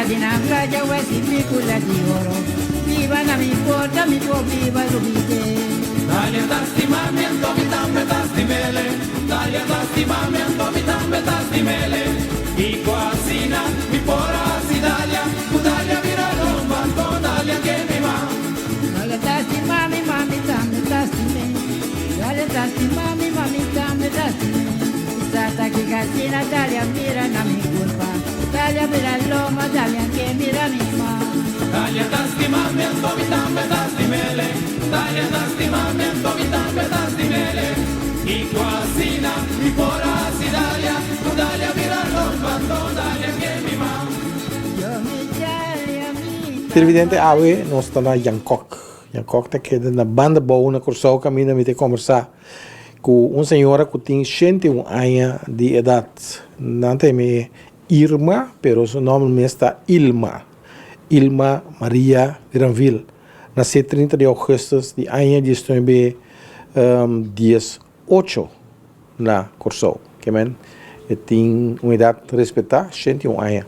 di na playa wesi picula di oro Biba na mi porta mi por biba lubide. Dalia ta stima mi anto mi tambe ta stimele Dalia ta stima mi anto mi tambe ta stimele Kiko asina mi por a hasi Dalia Ku Dalia bira lomba anto Dalia ke mi ma. Dalia ta stima mi ma mi tambe ta stime Dalia ta stima mi ma mi tambe ta stime Sa ta kiko asina Dalia mira na mi kurpa Dalia bira lomba Dalia ke mira mi ma. Dalia ta stima mi anto mi tambe ta stimele Dalia ta stima mi anto mi tambe ta stimele Kiko asina mi por a hasi Dalia Ku Dalia bira lomba anto Dalia ke mi ma. Yo mi Dalia mi ta Televidente awe nos ta na Jankok. Jankok ta keda na banda bou na Kòrsou kaminda mi ta kombersá ku un señora ku tin 81 aña di edat. Nan ta yam'é Irma pero su nòmber mes ta Ilma. Ilma Maria Granville. Nasé 30 di ougùstùs di aña diesnuebe dies ocho na Kòrsou. Ke men e tin un edat respetá, 81 aña.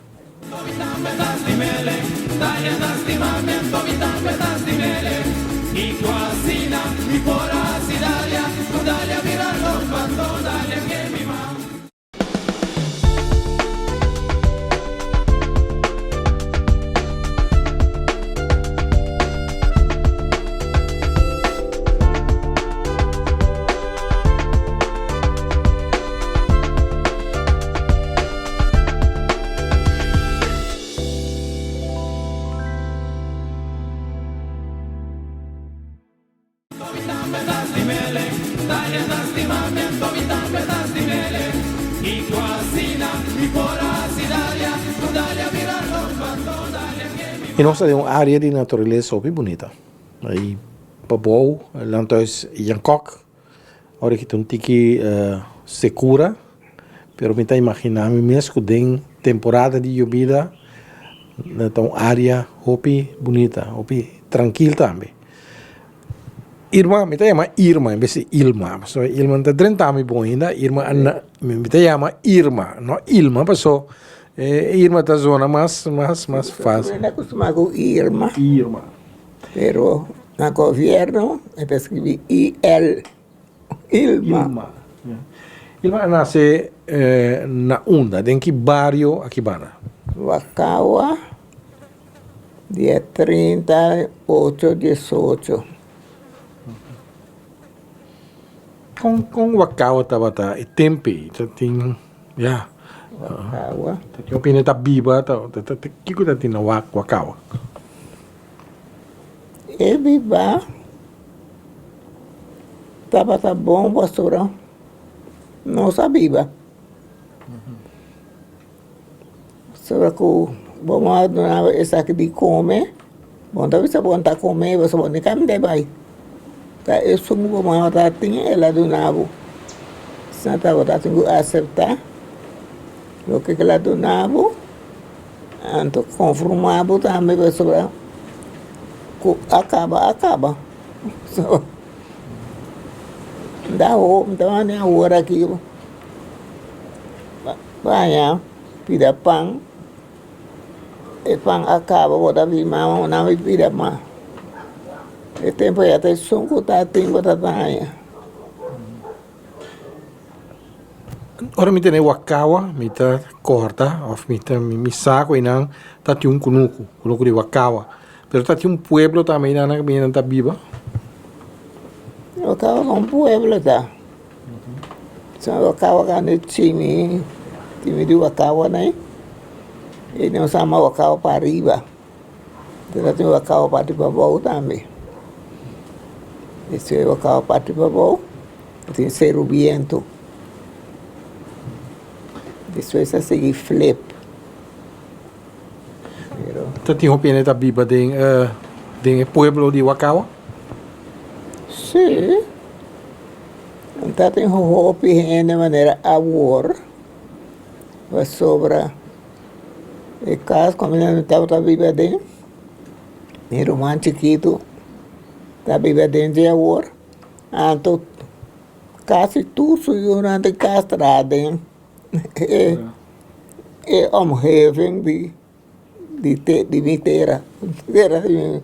I nos ta den un área di naturalesa hopi bunita. Ei pabou Landhuis Jankok ora ki ta un tiki sekura pero mi ta imaginá mi mes ku den temporada di yobida ta un área hopi bunita hopi trankil tambe. Irma, mi ta yama Irma en bes di Ilma, pasobra Ilma no ta drenta mi bon ainda, Irma a na, mi ta yama Irma, no Ilma, paso e Irma ta zona mas, mas, mas fácil. Mi ta acostumá ku Irma. Irma. Pero na gobierno e ta escribí IL, Ilma. Ilma. Ilma a nase na unda, den ki bario aki banda? Wacawa. Dia 30, ocho, diesocho. Kon kon Wakawa tabata e tempu ei? Ta tin ya. Wakawa. Ta tin hopi hende ta biba ta ta ta kiko ta tin na Wakawa? E biba tabata bon pasobra nos a biba. Pasobra ku bo mama duna bo esaki di kome, bo no ta bisa bo no ta kome pasobra bo no kaminda e bai. Ta esun ku bo mama ta tin el a duna bo. Asina ta bo ta tin ku aseptá loke ku el a duna bo, anto konformá bo tambe pasobra ku a kaba a kaba. So, ta manda awor aki. Baña pida pan, e pan a kaba bo ta bin mama una mi pida mas. E tempo ya ta esun ku ta tin bo ta baña. Ora mi tene wakawa mi ta korta of mi ta mi sa ku einan ta tin un kunuku, kunuku di wakawa. Pero ta tin un pueblo tambe einan ku mi ta biba. Wakawa ta un pueblo ta. Sa wakawa kande chimi, chimi di wakawa nai, e nos ama wakawa pa ariba, pero tin wakawa parti pabou tambe. Ese wakawa parti pabou tin seru bientu, despues a sigui flip. Ta tin hopi hende ta biba den den e pueblo di wakawa? Si. Ta tin hopi hende manera awor pasobra e kas ku mi tabata biba aden mi ruman chikitu ta biba aden dje awor anto kasi tur su yunan den kas traha den e omgeving di. di te di mi tera, tera di mi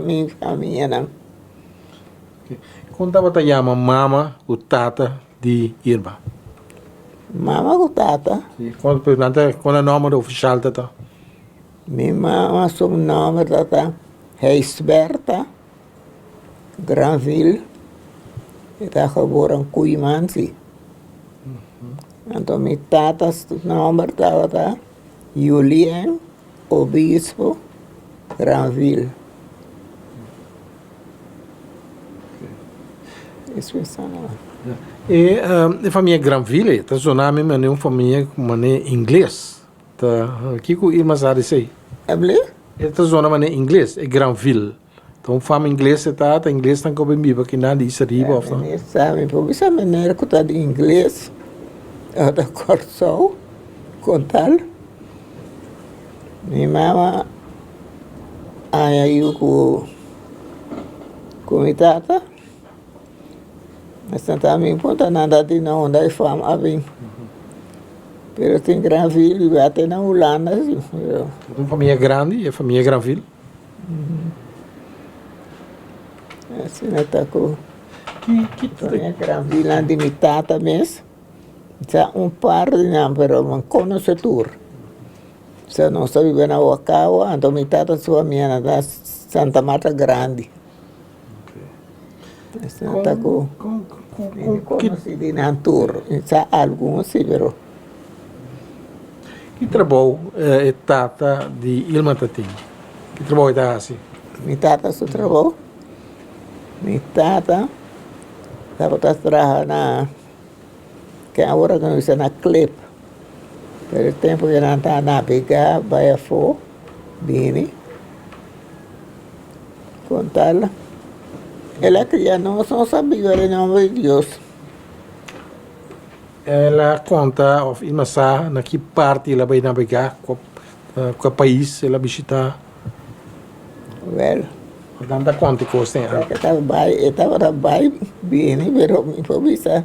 mi famianan. Kon tabata yama mama ku tata di Irma? Mama ku tata? Si, kon nan ta kon e nòmber ofishal ta ta? Mi mama su nòmber ta ta Gijsbertha Granville, e ta geboren Kooimansi. Anto mi tata su nòmber tabata Julien Obispo Granville. E e famia Granville ta zona mi manera un famia manera ingles. Ta kiko Irma sa di esei? Able? E ta zona manera ingles, e Granville. Ta un fama ingles e ta, ta inglesnan ku a bin biba kinan di Isla Riba of. Mi sa, mi por bisa manera ku ta di ingles òf ta Kòrsou kon tal. Mi mama haña yu ku ku mi tata. Esnan ta mi punta nan ta di na unda e fam a bin. Pero tin Granville i ate na Hulanda si. Ta un famia grandi, e famia Granville. Asina ta ku famia Granville nan di mi tata mes. Sa un par di nan pero mi konosé tur. Sa nos ta biba na Wakawa anto mi tata su famia nan ta Santa Marta Grandi. Asina ta ku mi konosí di nan tur. Mi sa algun si pero. Ki trabou e tata di Ilma ta tin? Ki trabou e ta hasi? Mi tata su trabou? Mi tata tabata traha na. Ke awor nan usa na klip, pero e tempu ke nan ta nabegá bai afó bini kon tal el a kria nos, nos a biba den nomber di Dios. El a konta òf i masa na ki parti el a bai nabegá, kua pais el a bishitá? Wèl. Nan ta konta e kos den E tabata bai, e tabata bai bini pero mi por bisa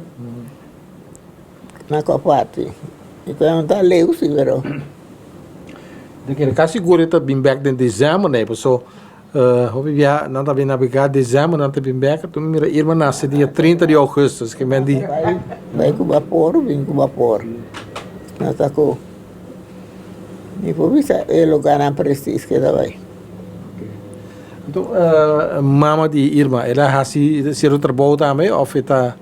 na kua parti. Mi por no ta leu si pero. Mi kere kasi sigur e ta bin bek den desèmber nei paso hopi bia nan ta bin nabegá desèmber nan ta bin bek tu mi mira Irma nase dia trinta di ougùstus ke men di. Bai ku bapor bin ku bapor nan ta ku mi por bisa e lugarnan presis ke ta bai. Anto mama di Irma el a hasi sierto trabou tambe of e ta.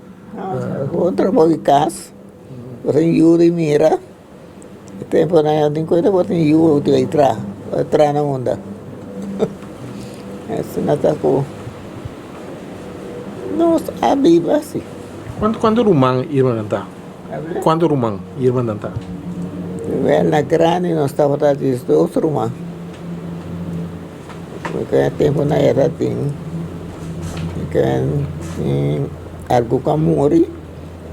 Gewoon trabou di kas, bo tin yu di mira, e temponan ya tin kuenta bo tin yu di bai traha, bai traha na unda. Asina ta ku nos a biba asi. Kuantu ruman Irma nan ta? Kuantu ruman Irma nan ta? Wel na grandi nos tabata diesdos ruman. Porque e tempo nan era tin tin algu ku a muri,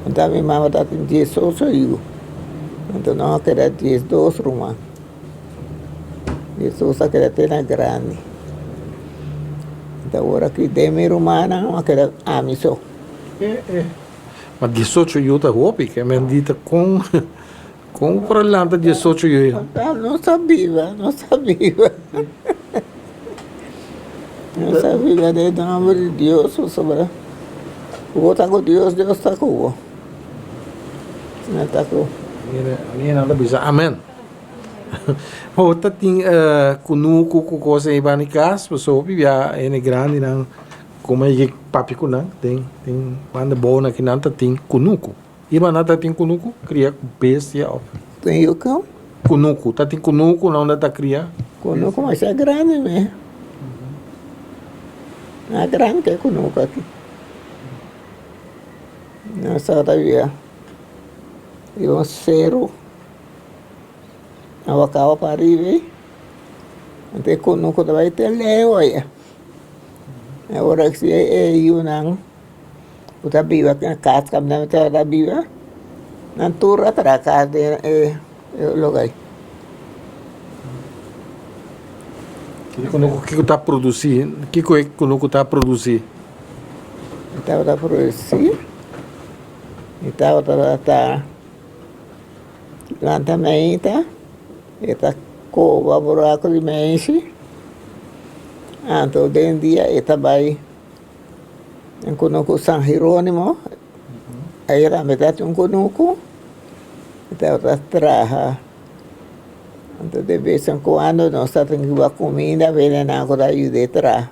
enton mi mama tabatin diesocho yu, enton nos a keda diesdos ruman. Diesdos a keda te na grandi. Enton awor aki den mi rumannan a keda ami so. Ma diesocho yu ta hopi, ke men di ta kon. Kon por a lanta diesocho yu? Nos ta biba, nos ta biba. Nos ta biba den nomber di Dios pasobra ku bo ta ku Dios, Dios ta ku bo. No ta ku. Mi nan ta bisa amen. Bo ta tin kunuku ku kos ei banda di kas pasobra hopi bia hende grandinan kuma yega papia ku nan den banda bou nan ta tin kunuku. Irma nan ta tin kunuku kria ku bestia of. Tin yu ku? Kunuku, ta tin kunuku na unda ta kria? Kunuku masha grandi mi. Na grandi ke kunuku aki. Nos tabata bia riba un seru na wakawa pa ariba ei, anto e kunuku ta bai te leu aya. Ora si e yunan. Ku ta biba na kas kaminda mi tabata biba, nan tur a traha kas den e lugar ei. Kiko ta produsí? Kiko e kunuku ta produsí? E tabata produsí, e tabata ta lanta mainta, e ta. Koba buraku di meishi, anto den dia e ta bai den kunuku San Jeronimo, ei tambe ta tin un kunuku, e tabata traha. Anto de bes en kuando nos ta tin hiba kuminda bene nan ku ta yud'é traha.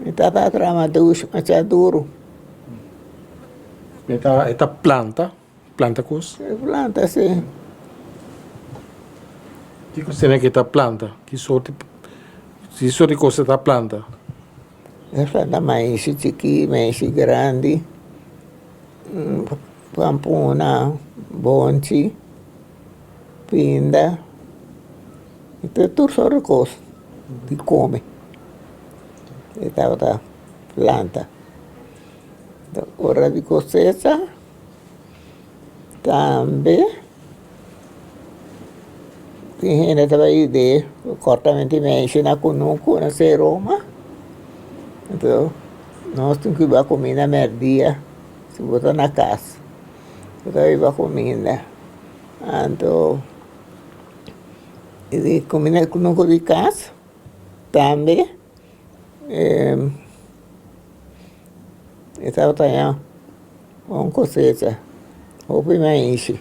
Mi tata a traha masha duru. E ta planta? Planta kos? E planta si. Kiko sena ke ta planta? Ki sorti ki sorti kos e ta planta? E planta maishi chikí, maishi grandi, pampuna, bonchi, pinda, tur sorti kos di kome e tabata planta. Ora di kosecha. Tambe tin hende ta bai yud'é kòrtamenti meishi na kunuku na se Roma. Anto nos tin ku hiba kuminda mèrdia si bo ta na kas bo ta hiba kuminda. Anto di kuminda kunuku di kas tambe e tabata haña. Un kosecha hopi maishi.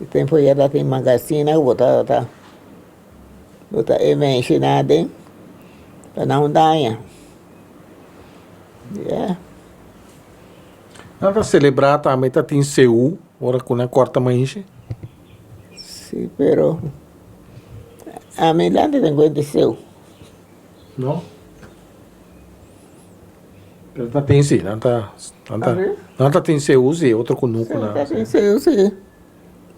E tempu ya ta tin magasina ku bo tabata bota e maishinan aden pa nan daña. Ya. Nan ta selebrá tambe ta tin seú ora ku nan kòrta maishi? Si, pero ami nan ta tin kuenta seú. No? Pero ta tin si, nan ta, nan ta, nan ta tin seu si, otro kunuku nan. Ta tin seu si,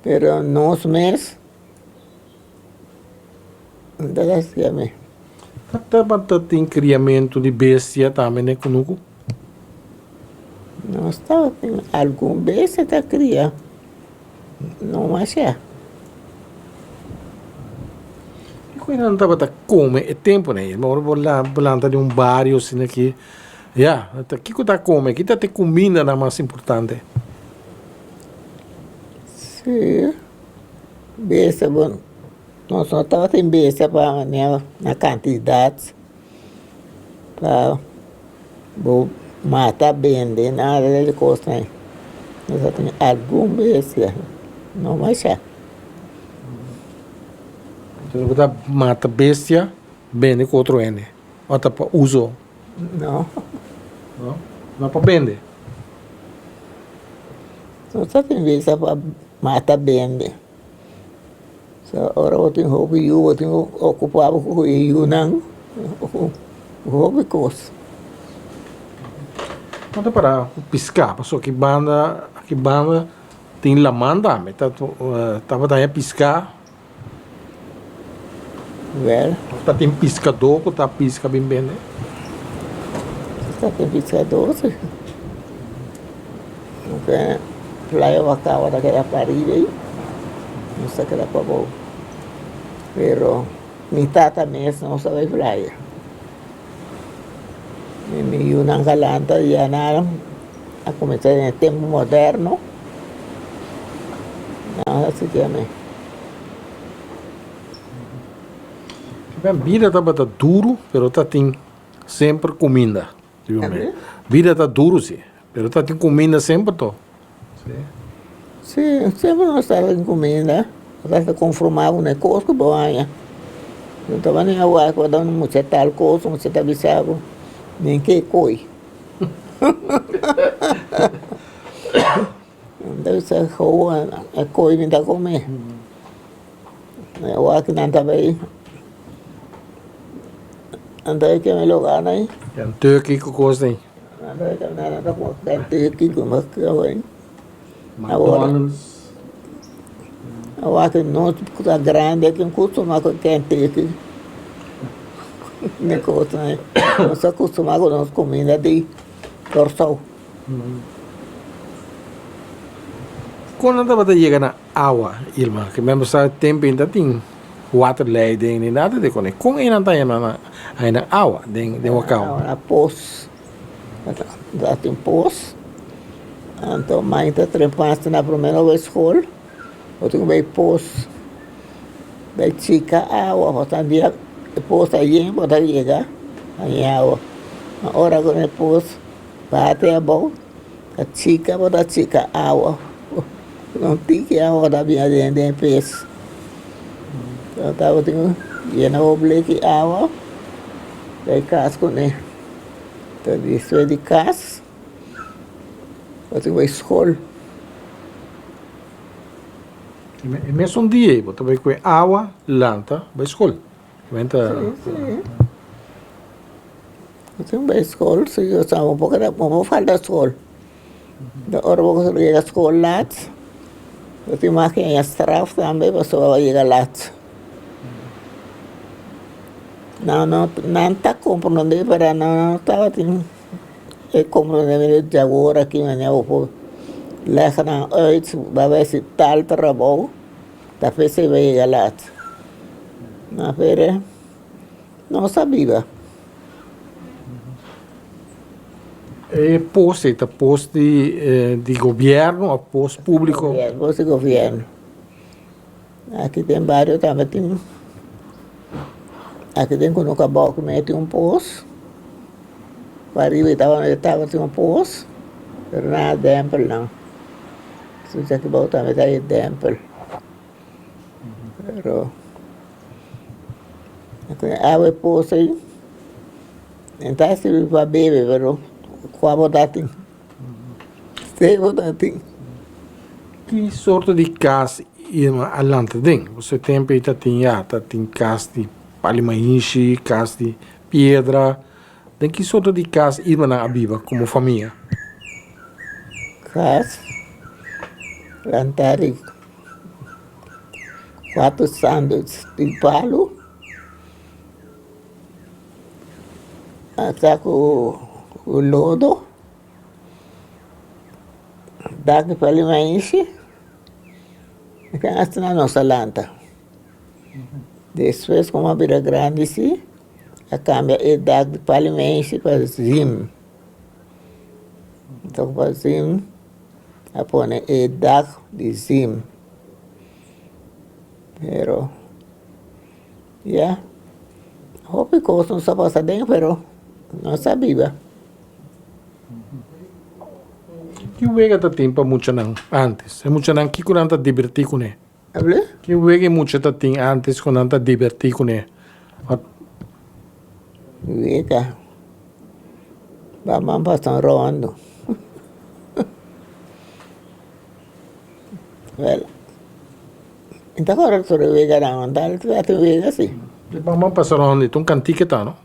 pero nos mes no ta hasié mi. Ta tabata tin kriamentu di bestia tambe den kunuku? Nos tabatin algun bestia ta kria. No masha. Kiko nan tabata kome e temponan ei? Ora bo lanta den un bario asina aki, ya, kiko ta kome? Ki ta e kumindanan mas importante? Si, bese bon, nos no tabatin bese pa na kantidat pa Bo mata bende nada di kosnan ei. Nos a tin algun bestia, no masha. Entonces bo ta mata bestia bende ku otro hende o ta pa uso? No. No? No pa bende? Nos ta tin bestia pa mata bende. So ora bo tin hopi yu bo tin ku okupá bo ku e yunan ku hopi kos. No ta para ku piská pasobra aki banda aki banda tin laman tambe ta tabata haña piská. Wèl. Ta tin piskadó ku ta piska bin bende? Ta tin piskadó si. Playa Wakawa ta keda pariba ei, nos ta keda pabou. Pero mi tata mes no sa bai playa. Mi mi yunan kalanta ya nan a kuminsá den e tempu moderno, nan a sikia mi. Bida tabata duru pero ta tin semper kuminda. Bida ta duru si, pero ta tin kuminda semper to. Si, semper nos ta tin kuminda, nos ta konformá ku e kos ku bo haña. No ta manera wak ku bo mucha tal kos, mucha ta bisa bo, nin ke koi. Nan ta bisa gou e koi mi ta kome. Wak nan ta bai. Nan ta bai keme lugar nan. Kentucky ku kos den. Nan ta bai keme nan ta kome Kentucky ku mas kos den. McDonald's. Awor ku nos ku ta grandi aki no kustumá ku Kentucky ni kos nan. Nos ta kustumá ku nos kuminda di Kòrsou. Kon nan tabata yega na awa, Irma? Ke men bo sa tempu ainda tin waterleiding ni nada de kone. Kon einan ta haña nan haña nan awa den den Wakao? Awa na pos. Ta tin pos. Anto mai ta trempa hasta na prome no bai skol, bo tin ku bai pos. Bai chika awa pasobra dia e pos ta yen bo ta yega haña awa. Ma ora ku e pos bati abou ta chika bo ta chika awa un tiki awa ta bini aden den e pes. Bo tabatin ku yena bo bleki awa bai kas kuné. Ta despues di kas bo tin ku bai skol. E mesun dia ei bo ta bai ku e awa lanta bai skol. Sí, sí. Bo tin bai skol, si yo sa bo por keda bo por falta skol. De ora bo yega skol lat, bo tin mas ke haña straf tambe pasobra bo a yega lat. Nan no nan ta komprondé pero nan no tabatin e komprondé djawor aki manera bo por leg nan uit bo a bai hasi tal trabou ta p'esei bo a yega lat. Ma pero nos a biba. E pos ei ta pos di di gobièrnu òf pos públiko? Pos di gobièrnu. Aki den bario tambe tin aki den Kunuku Abou ku mei tin un pos. Pariba e tabatin un pos pero nan a dèmpel nan. Esaki aki bou tambe ta e dèmpel. Pero awa e pos ei e ta sirbi pa bebe pero kua bo ta tin? Stei bo ta tin. Ki sorto di kas Irma a lanta den? Pasobra e tempu ei ta tin ya, ta tin kas di pali maishi, kas di piedra. Den ki sorto di kas Irmanan a biba komo famia? Kas lanta di kuater sandwich di palu ata ku lodo dak di pali maishi asina nos a lanta despues komo a bira grandi si. A kambia e dak di palimenshi pa zim. Anto pa zim a pone e dak di zim. Pero ya hopi kos nos a pasa den pero nos a biba. Ki wega ta tin pa muchanan antes? E muchanan kiko nan ta dibertí kuné? Able? Ki wega e mucha ta tin antes ku nan ta dibertí kuné? Wega? Bamban pasa un rondo. Wel, mi ta kòrda tur e weganan, tal ta tin wega si. Bamban pasa rondo, e ta un kantika ta no?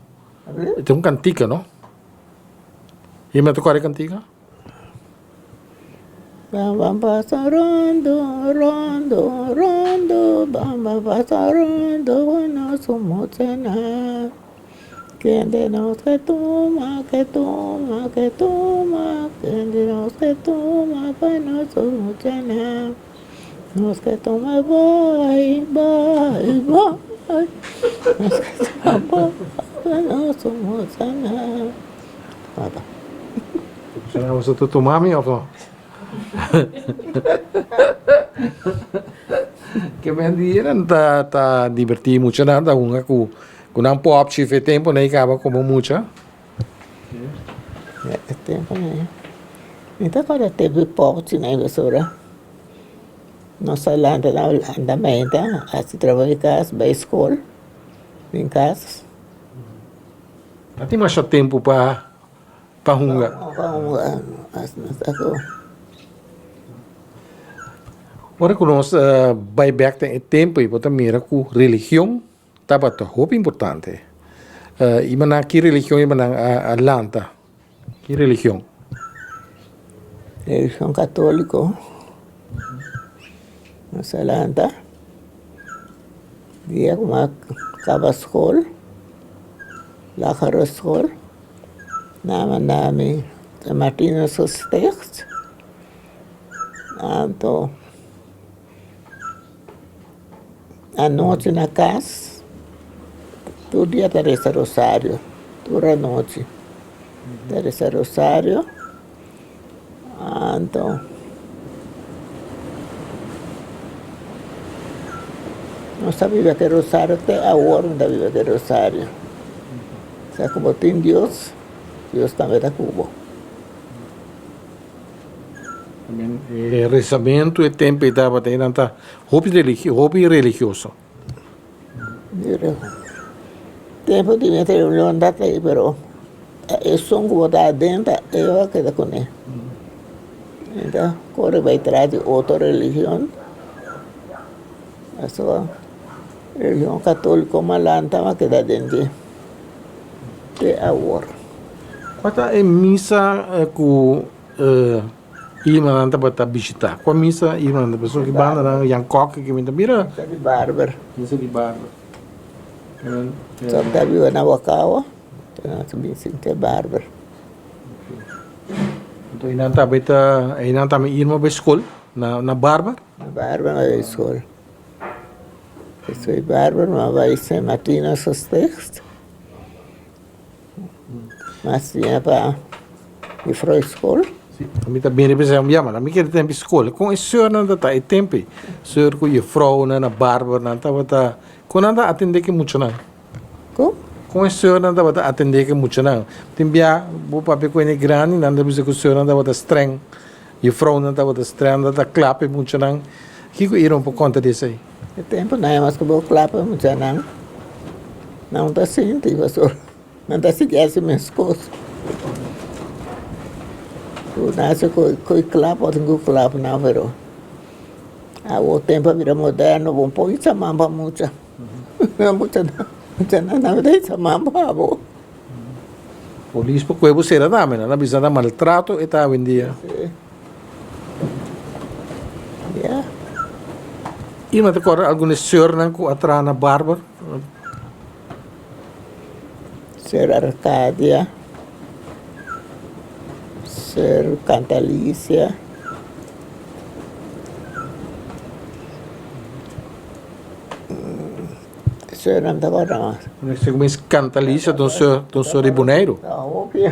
Able? E ta un kantika no? I mi ta kòrda e kantika? Bamban pasa rondo, rondo, rondo, bamban pasa rondo ku nos muchanan. Kende nos ke tuma, ke tuma, ke tuma, kende nos ke tuma pa nos muchanan. Nos ke tuma bai, bai, bai, nos ke tuma bai pa nos muchanan. Será boso ta tuma mi of no? Ke men di nan ta ta divertí mucha nan ta hunga ku ku nan popchi fe tempo nan kaba komo mucha. E tempo nei mi ta kòrda tempo di popchi nei pasobra nos a lanta na Hulanda meinta hasi trabou di kas bai skol bin kas. No tin masha tempu pa pa hunga. Pa hunga asina ta ku. Ora ku nos bai bek den e tempu ei bo ta mira ku religion tabata hopi importante. I manan ki religion i manan a lanta? Ki religion? Religion katoliko nos a lanta. Dia ku mi a kaba skol, lagere skol, nan a manda mi San Martinus Gesticht. Anto anochi na kas tur dia ta resa rosario, tur anochi ta resa rosario. Anto. Nos ta biba ku e rosario te awor mi ta biba ku e rosario. Sa ku bo tin Dios, Dios tambe ta ku bo. E rezamentu e tempu ei tabata ei nan ta hopi hopi religioso. Tempu di mi reunion ta ei pero esun ku bo ta aden ta e a keda kuné. Mi ta kore bai tras di otro religion pasobra religion katoliko malanta a keda den dje te awor. Kua ta e misa ku Irmanan tabata bishitá? Kua misa irmanan ta pasobra ki bandanan Jan Kok ki mi ta mira? Misa di Barber. Misa di Barber. Son ta biba na Wakawa, nan ta bin sinti Barber. Anto einan tabata einan tambe irma bai skol na Barber? Na Barber nan bai skol. Despues Barber nan bai Sint Martinus Gesticht. Mas siña pa juffrouw school. Si, mi ta bini pensá un biaha, mi kere tempi skol. Kon e seurnan ta ta e tempi? Seur ku juffrounan na barbernan tabata, kon nan ta atendé ku e muchanan? Kon? Kon e seurnan tabata atendé ku e muchanan? Tin bia bo papia ku hende grandi, nan ta bisa ku seurnan tabata streng, juffrounan tabata streng, nan ta klap e muchanan. Kiko Irma por konta di esei? E tempunan e mas ku bo klap e muchanan, nan ta sinti pasobra. Nan ta sigui hasi meskos. Ku nase ku e klap otro ku klap nan pero awo tempu a bira moderno bo por hisa man pa mucha. Mucha nan no ta hisa man pa bo. Polis por kohe bo sera tambe nan a bisa nan maltrato e ta awendia. Ya. I nan ta kòrda algun di seurnan ku a traha na barber. Ser Arcadia, Ser Cantalicia. Ser nan ta kòrda mas. Segun mi Cantalicia ta un ser, ta un ser di Boneiru. Ta hopi.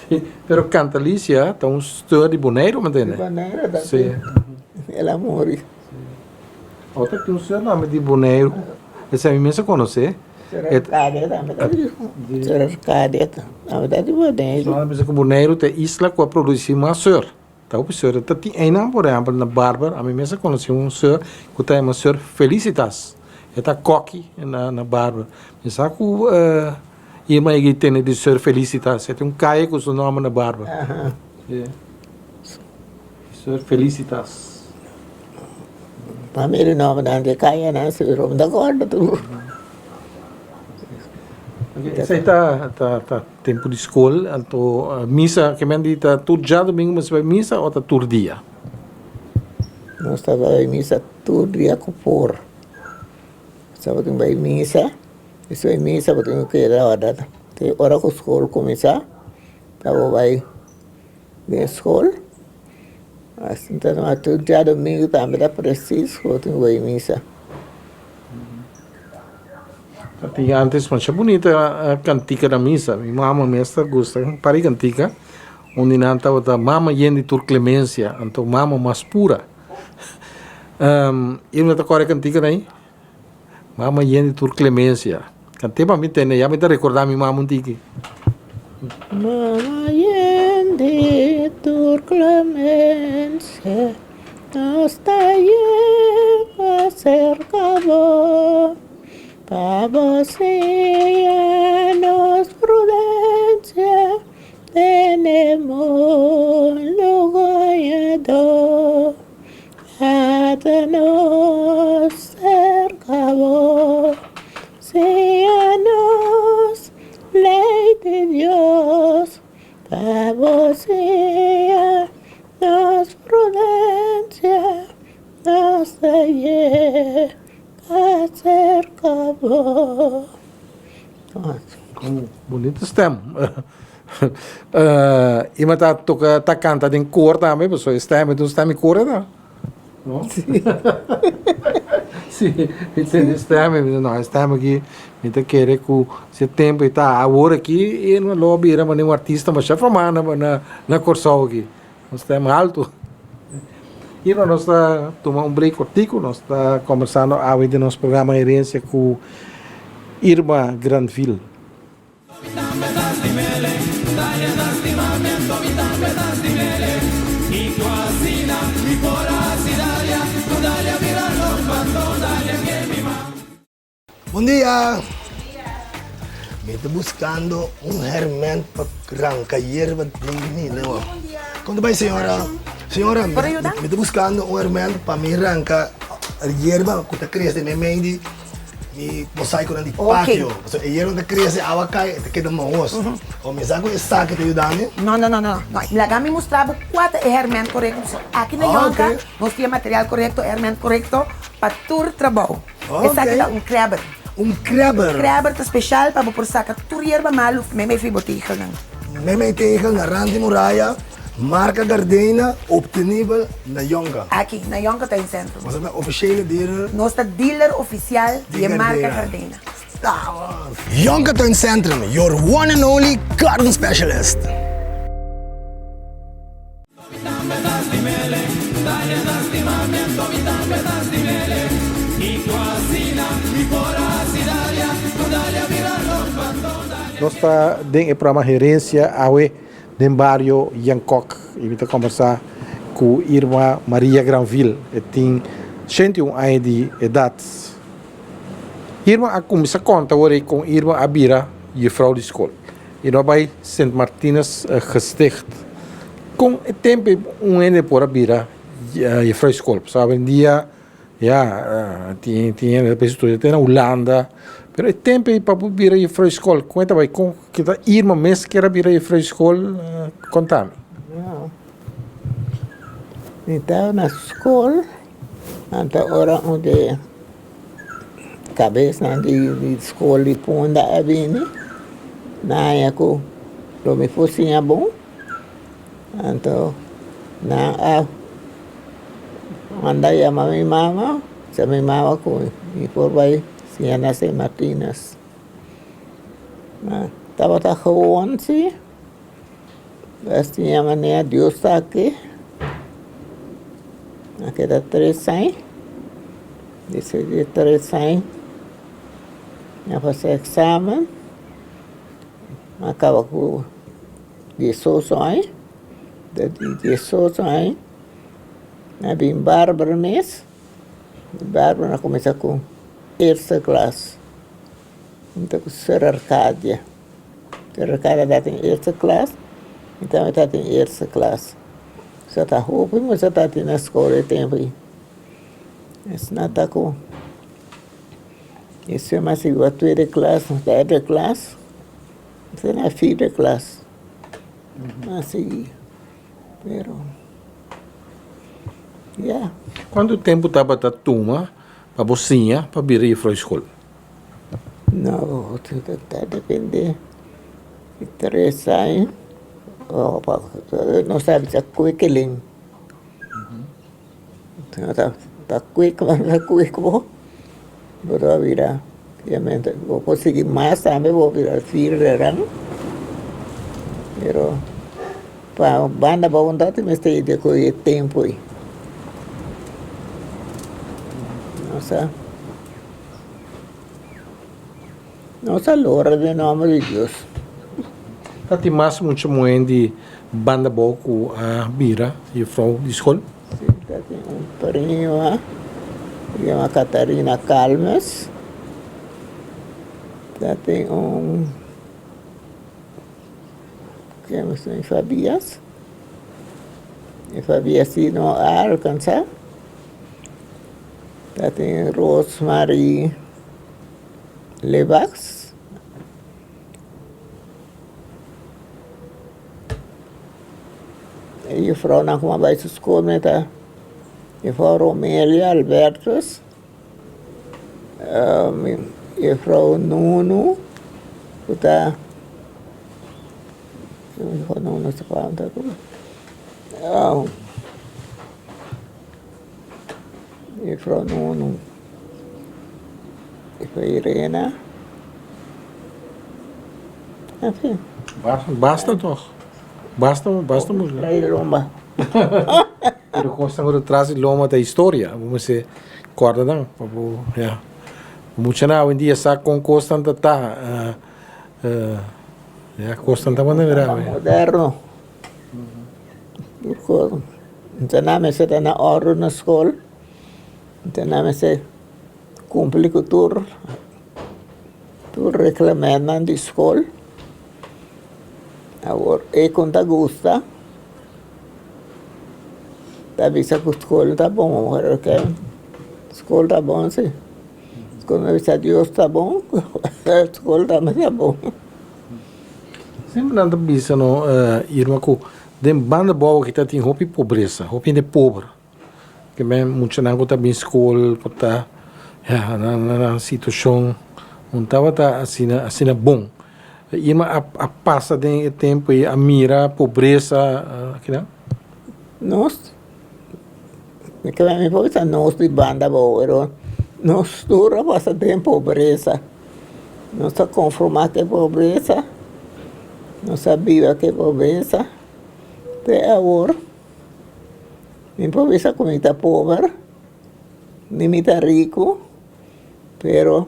Si, pero Cantalicia ta un ser di Boneiru, mi tende. Di Boneiru ta. Si. El a muri. Otro tin un ser tambe di Boneiru, esei mi mes a konosé. Ser Arcadia tambe ta di Ser Arcadia tambe ta di Boneiru. Nan a bisa ku Boneiru ta e isla ku a produsí mas ser. Ta hopi ser. Ta tin einan por ehèmpel na Barber, ami mes a konosé un ser ku ta yama ser Felicitas. E ta kòki na Barber. Mi sa ku Irma yega i tende di ser Felicitas. E tin un kaye ku su nòmber na Barber. Ser Felicitas. Pa mi di nòmbernan di kayanan si mi ta kòrda tur. Esei ta ta tempu di skol anto misa ke men di ta tur djadumingu mester bai misa o ta tur dia? Nos ta bai misa tur dia ku por. Tabatin bai misa, despues di misa bo tin ku keda ora te ora ku skol kuminsá ta bo bai den skol. Asina ta numa tur djadumingu tambe ta presis ku bo tin ku bai misa. Ta tin antes masha bunita kantika na misa. Mi mama mes ta gusta un par di kantika. Un di nan tabata Mama yen di tur klemensia, anto Mama mas pura. I no ta kòrda e kantika nan ei? Mama yen di tur klemensia. Kant'é pa mi tende, ya mi ta rekordá mi mama un tiki. Mama yen di tur klemensia, nos ta yega serka bo, pa bo siña nos prudensia den e mundu gañadó. Ata nos serka bo, siña nos lei di Dios, pa bo siña nos prudensia, nos ta yega serka bo. Bonito stem. I mi ta toka ta kanta den koor tambe pasobra e stem ta un stem di koor ta no si mi tende e stem mi bisa no e stem aki mi ta kere ku si e tempu e ta awor aki e lo a bira manera un artista masha fama na na Kòrsou aki un stem alto. Irma, nos ta tuma un break kortiku, nos ta kombersando awe den nos programa Herencia ku Irma Granville. Bon dia! Mi ta buscando un herment pa ranca yerba den mi lewa. Con ta bay señora? Señora, mi ta buscando un herment pa mi ranca yerba cu ta crece meimei di mi mosaiconan di patio. Pasobra e yerba ta crece, awa cay, e ta keda mahos. O mi sa cu esaki ta yuda mi? No, no, no, no. Laga mi mustra bo cua ta e herment corecto. Aki na Yonka nos tin e material corecto, e herment corecto pa tur trabou. Esaki ta un krabber. Un krabber. Krabber ta special pa bo por saca tur yerba malu meimei fi bo tegelnan. Meimei tegel na rand di muraya, marca Gardena, obtenibel na Yonka. Aki, na Yonka Tuincentrum. Boso ta officiële dealer. Nos ta dealer oficial di e marca Gardena. Stamos! Yonka Tuincentrum, your one and only garden specialist. Nos ta den e programa Herencia awe den bario Yankok y mi ta combersa cu Irma Maria Granville. E tin 81 aña di edad. Irma a cuminsa conta awor ey con Irma a bira juffrouw di scol. I no a bai Sint Martinus Gesticht. Kon e tempu ei un hende por a bira juffrouw di skol? Pasobra awendia ya tin tin hende ta bisa studia te na Hulanda, pero e tempu ei pa bo bira juffrouw di skol kon e ta bai? Kon ki ta Irma mes kier a bira juffrouw di skol? Konta mi. Mi ta na skol, anto ora un di Kabesnan di skol di Punda a bini, nan haña ku lo mi por siña bon, anto nan a manda yama mi mama, bisa mi mama ku mi por bai siña na Sint Martinus. Ma tabata gewoon si, a siña manera Dios ta aki, a keda tres aña. Despues di tres aña mi a pasa examen, mi a caba cu diesocho aña, di diesocho aña mi a bin Barbara mes, di Barbara mi a cuminsa cu eerste klas, mi ta cu Sir Arcadia, Sir Arcadia ta tin eerste klas, mi tambe ta tin eerste klas, sa ta hopi mucha ta tin na school e tempo ei. Esnan ta ku esei mas igual tweede klas of derde klas esei na vierde klas a sigui pero ya. Kuantu tempu tabata tuma pa bo siña pa bira jufrou di skol? No ta depende di tres aña nos ta bisa kwekeling. Ta kwik ta kwik bo, bo ta bira obviamente bo por sigui mas tambe bo bira vierde rang pero pa banda bo ta mester di ku e tempo ei nos a nos a logra den nomber di Dios. Ta tin mas mucha muhé di banda bo ku a bira jufrou di skol? Si, ta tin un prima ku yama Catarina Calmes. Ta tin un Fabias. E Fabias si no a alcansa. Ta tin Rosemarie Lebacs. E jufrounan ku a bai su skol mi ta jufrou Romelia Albertus, jufrou Nunu ku ta jufrou Nunu jufrou Nunu, jufrou Irena, enfin. Basta toch? Basta, basta mucho. Trae lomba. Pero kosnan ku ta tras di loma ta historia. Bo mester kòrda nan pa bo, ya. Muchanan awendia sa kon kosnan ta ta. Ya, kosnan ta manera Ta moderno. Tur kos. Muchanan mester ta na òrdu na skol. Muchanan mester kumpli ku tur tur reglamentnan di skol. Awor e ku ta gusta ta bisa ku skol ta bon, pero ke skol ta bon si. Skol ta bisa Dios ta bon, skol tambe ta bon. Semper nan ta bisa no Irma ku den banda bou aki ta tin hopi pobresa, hopi hende pober. Ke men muchanan ku ta bin skol por ta ya nan nan situashon no tabata asina asina bon. Irma a a pasa den e tempu ei a mira pobresa akinan? Nos mi ke mi por bisa nos di banda abou pero nos tur a pasa den pobresa. Nos a konformá ku e pobresa, nos a biba ku e pobresa te awor. Mi por bisa ku mi ta pober, ni mi ta riku, pero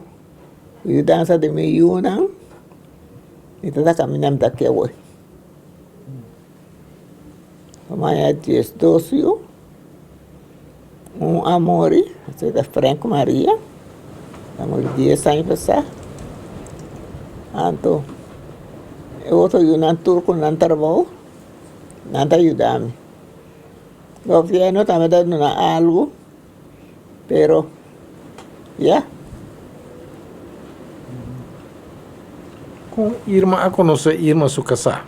yudansa di mi yunan mi ta kaminda mi ta kewe. Maña diesdos yu, un a muri, esei ta Frank Maria, a muri dies aña pasá. Anto e otro yunan tur ku nan trabou. Nan ta yuda mi. Gobierno tambe ta duna algu, pero ya. Kon Irma a konosé Irma su kasá?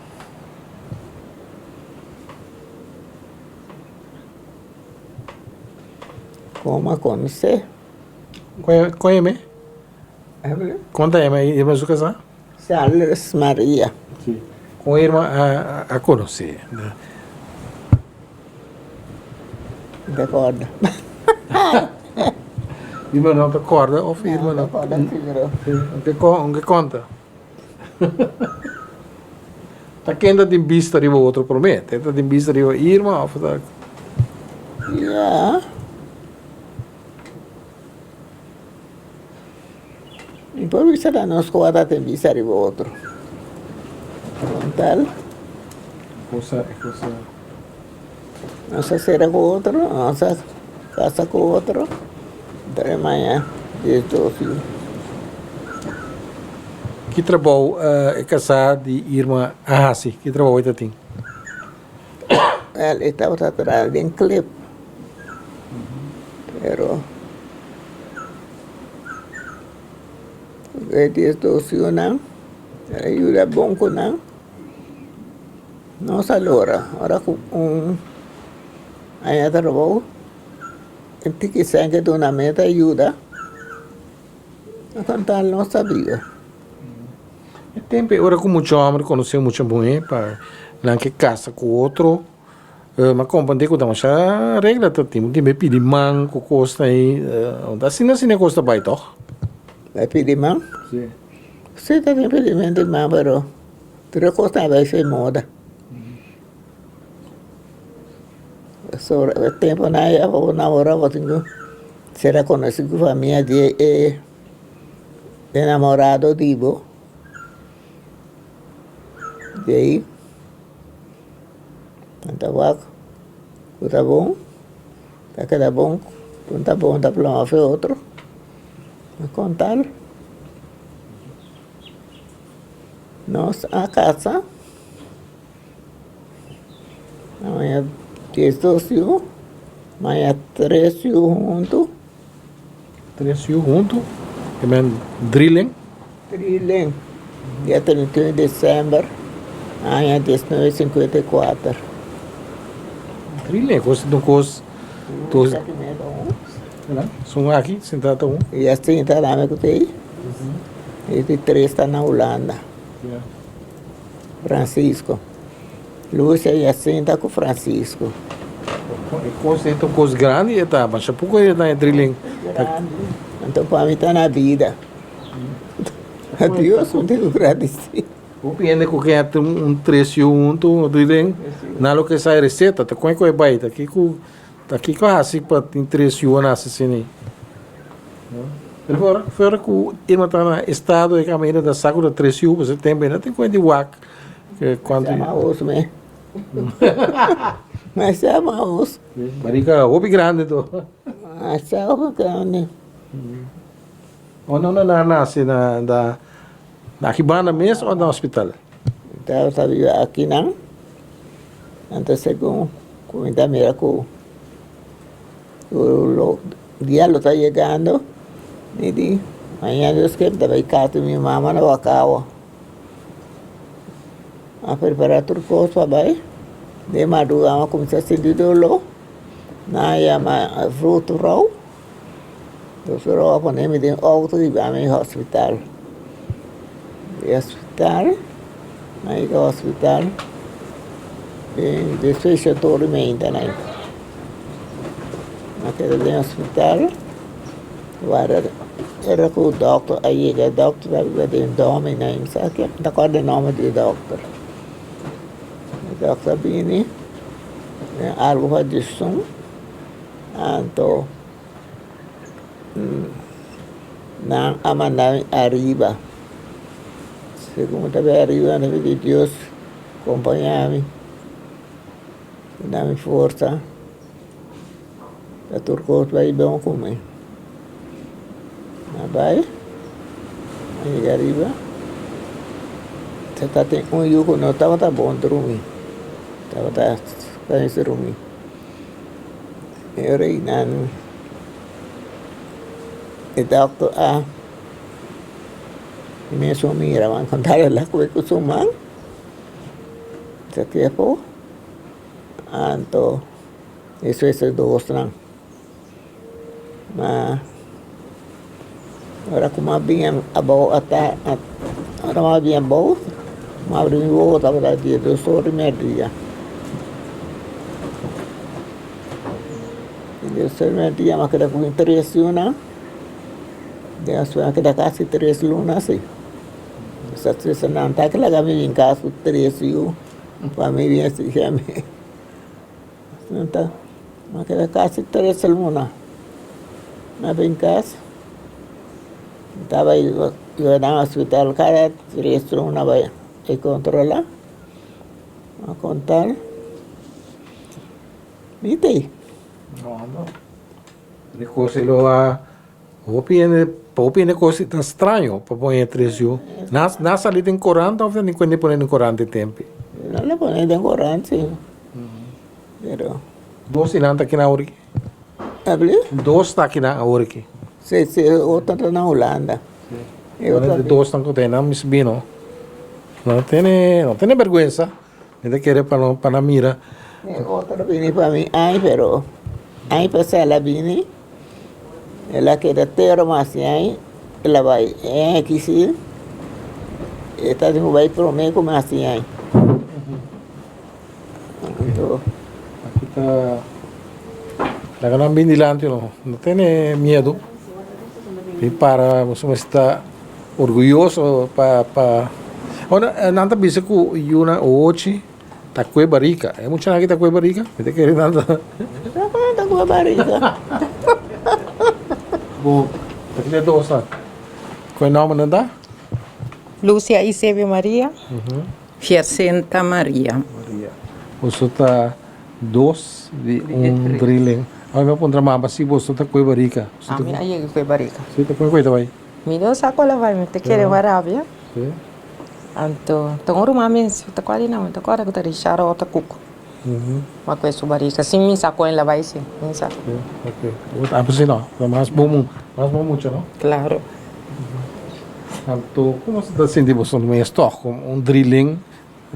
Kon a konosé? Kon e me? Kon ta yama Irma su kasá? Charles Maria. Sí. Con Irma a, a conoce. Te acorda. Irma no te acorda of Irma no? No te acorda, sí, pero. Sí, aunque, aunque conta. Ta ken ta tin bista riba otro promé? Ta tin bista riba Irma of ta? Ja. Mi por bisa ta nos ku a ta tin bisa riba otro. Kon tal? Cosa, e cosa. Nos a sera ku otro, nos a kasa ku otro, dre maña diesdos yu. Ki trabou e kasá di Irma a hasi? Ki trabou e ta tin? Wel, e tabata traha den klip, pero. E diesdos yunan el a yuda bon ku nan. Nos a lora ora ku un aña trabou e tiki sèn ke duna mi ta yuda a konta nos ta biba. E tempu ei ora ku mucha hòmber konosé mucha muhé pa nan ke kasa ku otro. Ma comprende cu ta masha regla ta tin tin bay pidi man cu cosnan ey asina asina e cos ta bay toch? Bay pidi man? Si. Si ta tin pidimento di man pero tur e cosnan a bay sin moda. Pasobra e temponan ey abo namora bo tin cu sera conoci cu famia di e enamorado di bo di ey. Nan ta wak ku ta bon, ta keda bon, ku no ta bon ta plama fe otro. Mi kontal nos a kasa maña diesdos yu, maña tres yu huntu. Tres yu huntu, e men driling. Driling, dia 31 di december aña 1954. Driling, kos un kos dos. Sun aki sintá ta un. Ya sinta dame ku tei. E di tres ta na Hulanda. Francisco. Lucia Jacinta ku Francisco. E kos ei ta un kos grandi e ta, masha poko e ta e drilling. Grandi, anto pa mi ta na bida. A Dios mi tin ku gradisí. Hopi hende ku ke tin un tres yu huntu, un drilling, nan lo ke sa e reseta, ta kon e ku e bai, ta ki ku. Ta kiko hasi pa tin tres yu a nase asina? Pero ora fuera ku Irma ta na estado e kaminda ta sa ku ta tres yu pasobra e tempu ei no tin kuenta di wak kuantu yu. Maus me. Masha maus. Barika hopi grandi to. Masha hopi grandi. Unda unda nan a nase na na aki banda mes o na hospital? Tabata biba akinan, anto segun ku mi ta mira ku lo dia lo ta yegando, mi di mañana Dios ke mi ta bai kas di mi mama na Wakawa. A prepara tur kos pa bai, den madruga mi a kuminsá sinti doló, nan a yama vroedvrouw. Dokter a pone mi den auto y ba mi hospital. Di hospital, a yega hospital, despues ya tur meinta nan. A keda den hospital, wara ora ku dokter a yega, dokter a biba den domi nan, mi sa ke, mi ta kòrda e nòmber di e dokter. E dokter a bini, algu pa disun. Anto nan a manda mi ariba. Segun mi ta bai ariba mi ta pidi Dios kompañá mi, duna mi forsa pa tur kos bai bon ku mi. Mi a bai, mi a yega ariba, ta tin un yu ku no tabata bon drumi, tabata pensa drumi. E reinan e dokter a mesun mira wan konta el a kohe ku su man sa tiempo anto despues e dosnan ma ora ku mi a bin abou ata ora mi a bin abou mi a abri mi wowo tabata diesdos ora di merdia diesdos ora di merdia mi a keda ku mi tres luna despues mi a keda kasi tres luna asi nan ta laga mi bin kas ku tres yu pa mi bin a mi. Nan a keda kasi tres luna na bin kas. Mi tabata yuda nan hospital kada tres luna bai e kontrola. A kontal mi t'ei. Di kos e lo a hopi hende pa hopi hende kos ta straño pa pone tres yu. Nan a sali den korant of nan a pone den korant e tempu? Nan a pone den korant si. Pero. Dos di nan ta kinan awor aki? Abli? Dos ta kinan awor aki. Si, si, e otro ta na Hulanda. E otro. E dos nan ku ta einan mis bino. No tene, no tene bergwensa. Mi ta kere pa no, pa nan mira. E otro bini pa mi ai, pero ai pasá el a bini, el a keda tero mas di ai, el a bai. E aki si, e ta tin ku bai promé ku mas di ai. Aki ta laga nan bin dilanti no no tene miedu di para boso mester ta orguyoso pa pa bueno nan ta bisa ku yunan ochi ta kue barika e muchanan aki ta kue barika mi ta kere nan ta Ta kue barika bo ta kende dos nan kue nomber nan ta? Lucia Isebio Maria. Fiacenta Maria. Maria. Boso ta dos di un drilling. Awe mi a puntra mama si boso ta kue barika. Ami a yega kue barika. Si, ta kue kue ta bai? Mi no sa kual a bai, mi ta kere bai rabia. Si. Anto, ta un ruman mes, ta kual di nan, mi ta kòrda ku ta Richard o ta Kuku. Ma kue su barika. Si mi sa kon el a bai si, mi sa. Si, ok. Bo ta si no, ta mas bon, mas bon mucha no? Klaro. Anto, como bo ta sinti boso mes tog como un driling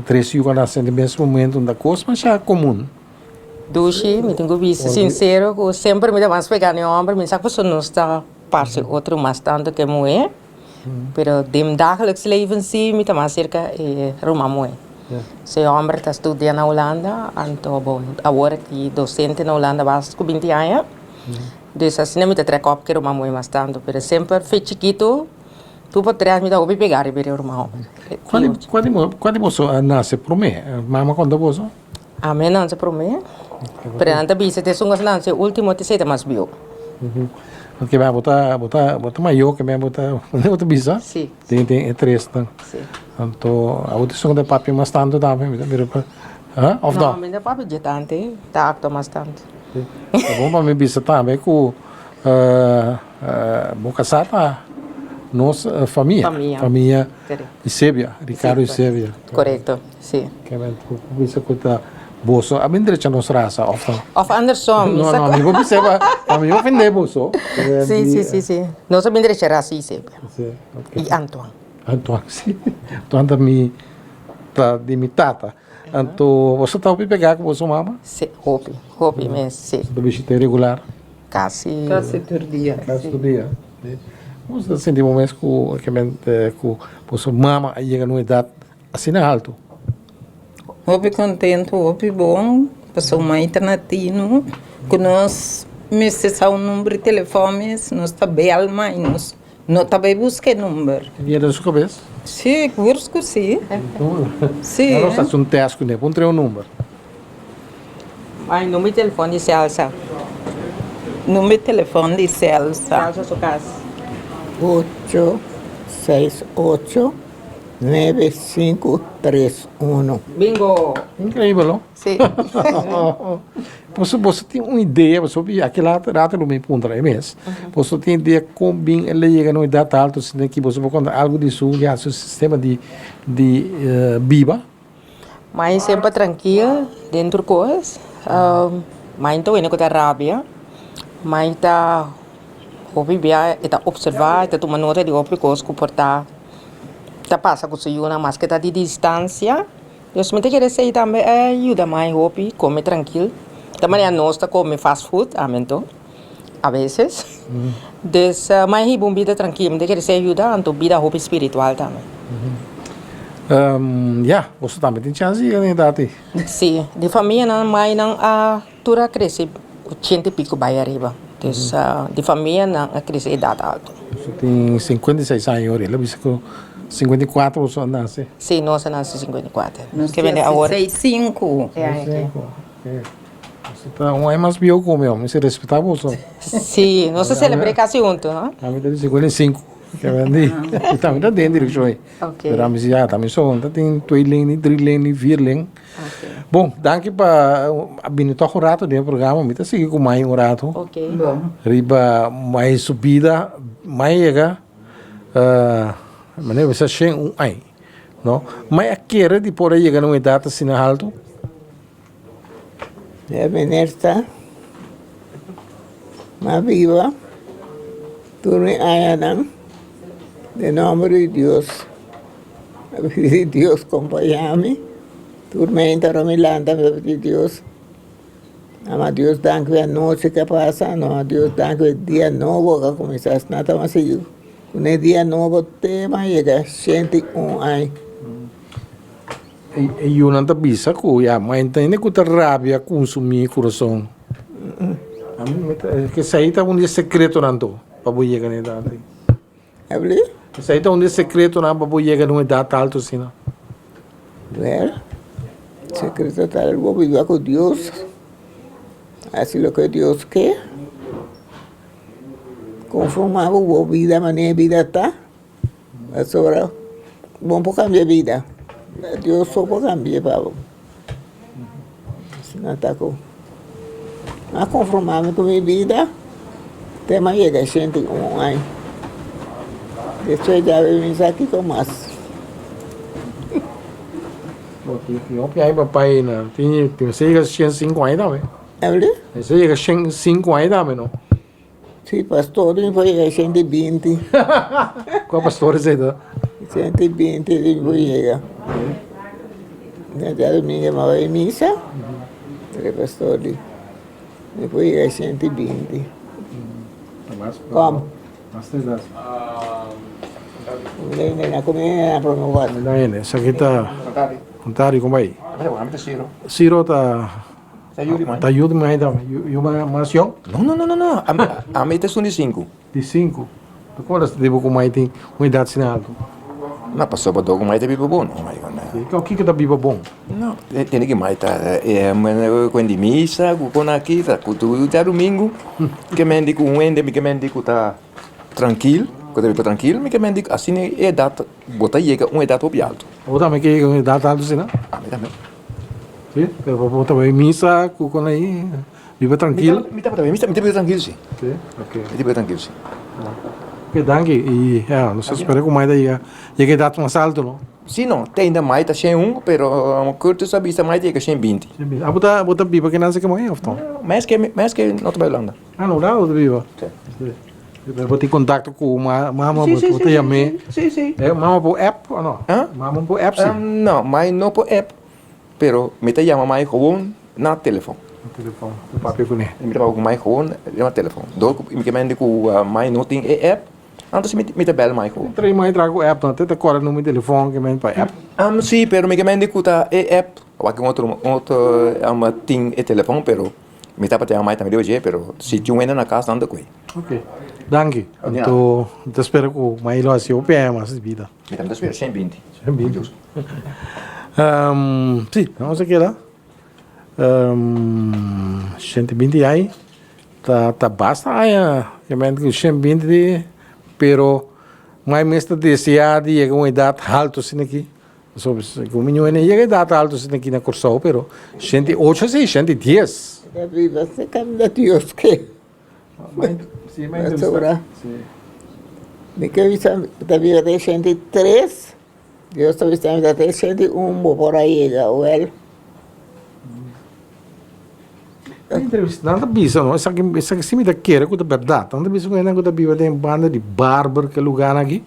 tres yu a nace den mes momento un ta cos masha comun? Dushi, mi tin cu bisa sincero cu semper mi ta mas pega na e homber, mi sa cu nos ta parce otro mas tanto cu e muhe, pero den dagelijks leven si mi ta mas cerca e ruman muhe. So e homber ta studia na Hulanda, anto bo awor aki docente na Hulanda basta cu binti aña. Dus asina mi ta trek op ku e ruman muhé mas tantu, pero semper fe chikitu tur por tres mi ta hopi pegá riba e ruman hòmber. Kua di boso a nase promé? Mama konta boso? Ami a nanse promé, pero nan ta bisa te esun ku a nanse último te esei ta mas bieu. Ke bo ta bo ta bo ta mayó ke bo ta bo ta bisa? Si. Den den e tresnan. Si. Anto abo ta esun ku ta papia mas tantu tambe mi ta mira pa ha òf no? No, mi no ta papia dje tantu, ta aktua mas tantu. Ta bon pa mi bisa tambe ku bo kasá ta nos famia. Famia. Famia Isebia, Ricardo Isebia. Korekto, si. Kèmen bo por bisa ku ta boso a bin drecha nos rasa òf no? Òf andersom. No, no, mi por bisa pa mi ofendé boso. Si, si, si, si. Nos a bin drecha rasa Isebia. Si, ok. I Antoine. Antoine, si. Antoine ta mi, ta di mi tata. Anto boso ta hopi pegá ku boso mama? Si, hopi, hopi mes, si. Boso ta bishit'é regular? Kasi. Kasi tur dia. Kasi tur dia. Boso ta sinti bo mes ku ku boso mama a yega na un edat asina haltu? Hopi kontentu, hopi bon, pasobra mai ta na tinu ku nos mester sa un number di telefòn mes, nos ta bèl mai nos. No ta bai buska e number. Tin miedo den su kabes? Sí, kurs ku sí. Sí. Nan nos hasi un tèst kuné, pon trae un number. Mai number di telefòn di Celsa. Number di telefòn di Celsa. Celsa su kas. Ocho, seis, ocho, nuebe, sinku, tres, uno. Bingo! Increíbel, no? Sí. Boso, boso tin un idea, boso bi aki later, rato lo mi puntra e mes. Boso tin idea kon bin el a yega na un edat alto asina aki? Boso por konta algo di su, ya, su sistema di, di biba? Mai semper trankil den tur kos. Mai ta wende ku ta rabia. Mai ta hopi bia e ta opservá, e ta tuma nota di hopi kos ku por ta ta pasa ku su yunan maske ta di distansia. Dios mi ta kere esei tambe a yuda mai hopi come trankil. Ta manera nos ta come fast food ami anto a veces. Dus mai hiba un bida trankil mi ta kere esei a yuda anto bida hopi spiritual tambe. Ya, boso tambe tin chance di yega na e edat ei. Si, di famianan mainan a tur a crece ochenta y pico bai ariba. Dus di famianan a crece edat alto. Boso tin 56 aña ora, el a bisa ku 54 boso a nase. Si, nos a nase 54. Nos tin 65. 65, ok. Boso ta un aña mas bieu ku mi, mi si respetá boso. Si, nos a selebr'é kasi huntu, no? Ami ta di 55, ke bendí. Mi tambe ta den direkshon ei. Ok. Pero ami si ya, ta mi so, no ta tin tweeling, ni drieling, ni vierling. Bon, danki pa a bini tòg un rato den e programa. Mi ta sigui ku Mai un rato. Ok. Riba Mai su bida. Mai yega manera bisa shen un ai, no? Mai a kere di por a yega na un edat asina haltu? E meneer ta mas biba tur mi añanan den nomber di Dios. Mi pidi Dios kompañá mi tur meinta ora mi lanta mi ta pidi Dios ama Dios danki pa e anochi ku a pasa no Dios danki pa e dia nobo ku a kuminsá asina ta mas sigui ku e dia nobo te mas yega 101 aña. E yunan ta bisa ku ya ma e tende ku ta rabia kunsumí kurason. Esei ta un di e sekretonan to pa bo yega na edat ei. Abli? Esei ta un di e sekretonan pa bo yega na un edat altu asina. Wèl, sekreto ta bo biba ku Dios, hasi loke Dios ke, konformá ku bo bida manera e bida ta. Pasobra bo no por kambia bida, Dios so por kambia pa bo. Asina ta ku mi a konformá mi ku mi bida te mi a yega 81 aña. Despues djawe mi sa kiko mas. Bo tin hopi aña papá ei tin mester yega 105 aña tambe. Abli? Mester yega 105 aña tambe no. Sí, pastor mi por yega 120. Kua pastor esei ta? 120 mi por yega. Djadumingu mi a bai misa, e pastor di mi por yega 120. Kom. Esaki ta Ontario, kon bai? Ciro ta. Ta yu di mai. Ta yu di mai tambe. Yu mas yong? No, no, no, no, no. Ami ta esun di sinku. Di sinku. Ta kon ora di bo ku mai tin un edat asina altu? No, pasobra dor ku mai ta biba bon. Oh my goodness. Si, kiko ta biba bon? No, tene ki mai ta ku di misa, ku kon aki, ta ku tur djadumingu, ke men di ku un hende, mi ke men di ku ta trankil, ku ta biba trankil, mi ke men di asina e edat, bo ta yega un edat hopi alto. Bo tambe ke yega un edat alto asina? Ami tambe. Si, pero bo ta bai misa ku kon ahi, biba trankil? Mi tabata bai misa, mi ta biba trankil si. Si, ok. Mi ta biba trankil si. Ok, danki. I ya, nos ta spera ku mai ta yega yega edat mas alto, no? Si no, te ainda mai ta 101, pero Curtis a bisa mai ta yega 120. 120. Ah, bo ta bo ta biba kinan si ke mai of no? Mes ke mes ke no ta bai Hulanda. Ah, no, bo ta biba? Si. Pero bo tin contacto cu mama, Si, si, bo ta yam'é? Si, si. Eh, mama por app o no? Ah? Mama por app si? No, mai no por app, pero mi ta yama mai gewoon na telefon. Na telefon, bo papia kuné. Mi ta papia ku mai gewoon na telefon. Dor ku mi ke mende ku mai no tin e app, anto si mi ta bel mai gewoon. Trae mai traha ku app no, te ta kòrda numero di telefon ke men pa app. Si, pero mi ke mende ku ta e app, wak un otro un otro tin e telefon, pero mi tabata yama mai tambe riba dje, pero si tin un hende na kas nan ta kohe. Ok, danki. Anto mi ta spera ku mai lo hasi hopi aña mas di bida. Mi tambe ta spera 120. 120. Si, nos a keda 120 aña ta ta basta aña, ku 120 pero mai mes ta desea di yega un edat haltu asina aki. Pasobra ku mi ñoe no yega edat altu asina aki na Kòrsou, pero 108 si, 110. Ta biba serka Dios ke. Pasobra mi ke bisa ta biba te 83, Dios ta bisa mi ta te 81 bo por a yega wèl. Nan ta bisa no, esaki esaki si mi ta kere ku ta bèrdat, nan ta bisa ku hende ku ta biba den banda di Barber ke lugarnan aki,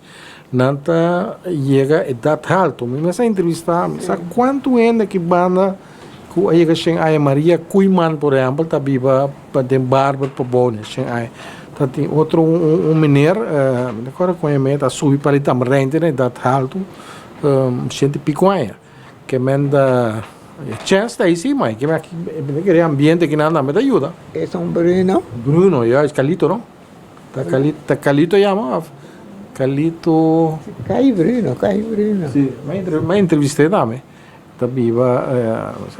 nan ta yega edat haltu. Mi mes a entrevistá mi sa kuantu hende aki banda ku a yega shen aña. Maria Koeiman por ehèmpel ta biba pa den Barber pa bou den shen aña. Ta tin otro un un meneer mi ta kòrda kon e meneer ta subi pa di Tamrijn te na edat haltu shenti piko aña. Ke men ta e chèns ta ei si, ma ke men aki mi ta kere ambiente akinan tambe ta yuda. Es un Bruno. Bruno, ya, es Calito no? Ta Calito, ta Calito yama of Calito. Kai Bruno, Kai Bruno. Si, mi a entrevist'é tambe. Ta biba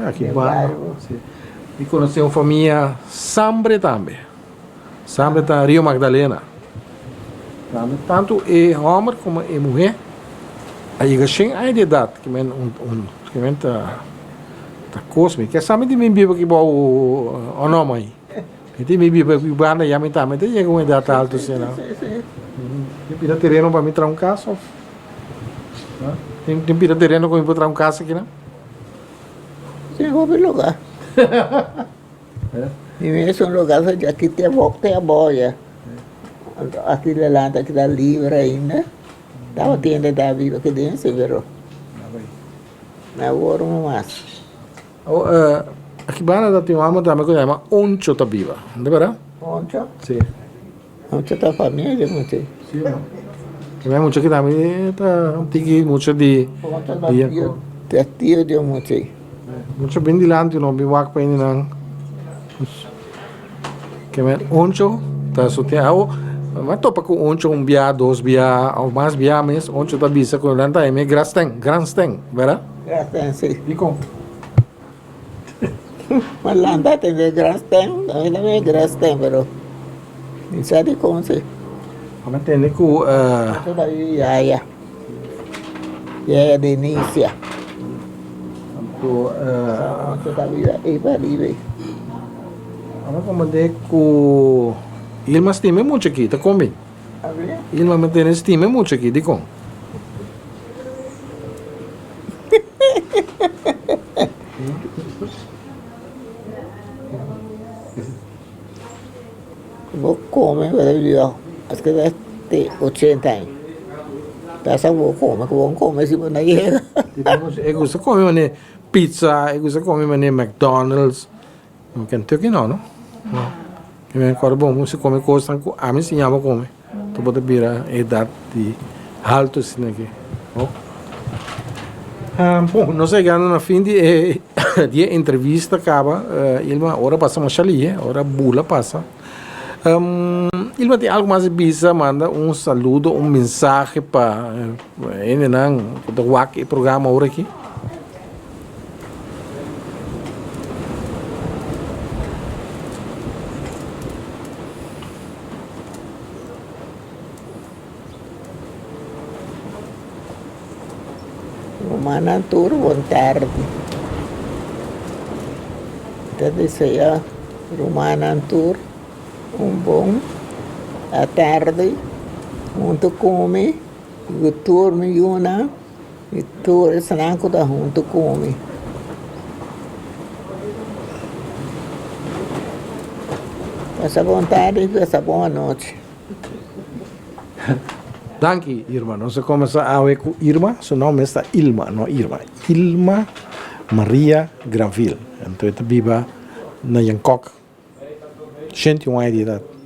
aki banda. Si. Mi konosé un famia Sambre tambe. Sambre ta Rio Magdalena. Tambe tantu e hòmber komo e muhé a yega shen aña di edat, ke men un un ke men ta ta kos mi. Ke sa mi tin bin biba aki bou o no mai? Mi tin bin biba aki banda ya mi tambe ta yega un edat altu asina. Tin pida tereno pa mi traha un kas òf? Tin tin pida tereno ku mi por traha un kas aki nan? Tin hopi luga. Mi mes un lugar so dja aki te te abou ya. Anto aki delante aki ta libre ainda. Tabatin hende ta biba aki den si pero no a wor mas. Aki banda ta tin un homber tambe ku ta yama Oncho ta biba, no ta berdad? Oncho? Si. Oncho ta famia di mucha. Si no. Tambe mucha ki tambe ta un tiki mucha di. Oncho ta tio, ta tio di mucha. Mucha bin dilanti no bin wak pa nan. Ke men Oncho ta su tin awo mi a topa ku Oncho un bia dos bia of mas bia mes Oncho ta bisa ku nan ta heme Grasten Gransten berdad? Grasten si. Dikon? Ma lanta tende Grasten tambe ta heme Grasten pero mi sa dikon si. Mi a tende ku. Oncho ta yu yaya. Yaya Denicia. Anto Oncho ta biba ei pa riba ei. Amo komand'é ku Ilma stima e mucha aki, ta kon bin? Ilma mi tene stima e mucha aki, dikon? Bo come bo ta biba aske ta te ochenta aña. Pasa bo come ku bo come si bo no yega. E gusta come mane pizza, e gusta come mane McDonald's. Kentucky no, no. No. E men acorda bon bo si come cosnan cu ami siña bo come. To bo ta bira edad di halto asina aki. Oh. Bon, nos a yegando na fin di e di e entrevista caba. Ilma, ora pasa masha lihe, ora bula pasa. Ilma tin algo mas di bisa, manda un saludo, un mensahe pa hendenan cu ta wak e programa ora aki. Rumannan tur bon tardi. Ta desea rumannan tur un bon atardi huntu ku mi i ku tur mi yunan i tur esnan ku ta huntu ku mi. Pasa bon tardi i pasa bon anochi. Danki Irma. Nos a comenzá awe cu Irma. Su nomber esta Ilma, no Irma. Ilma Maria Granville. Anto e ta biba na Jankok. 81 aña di edad.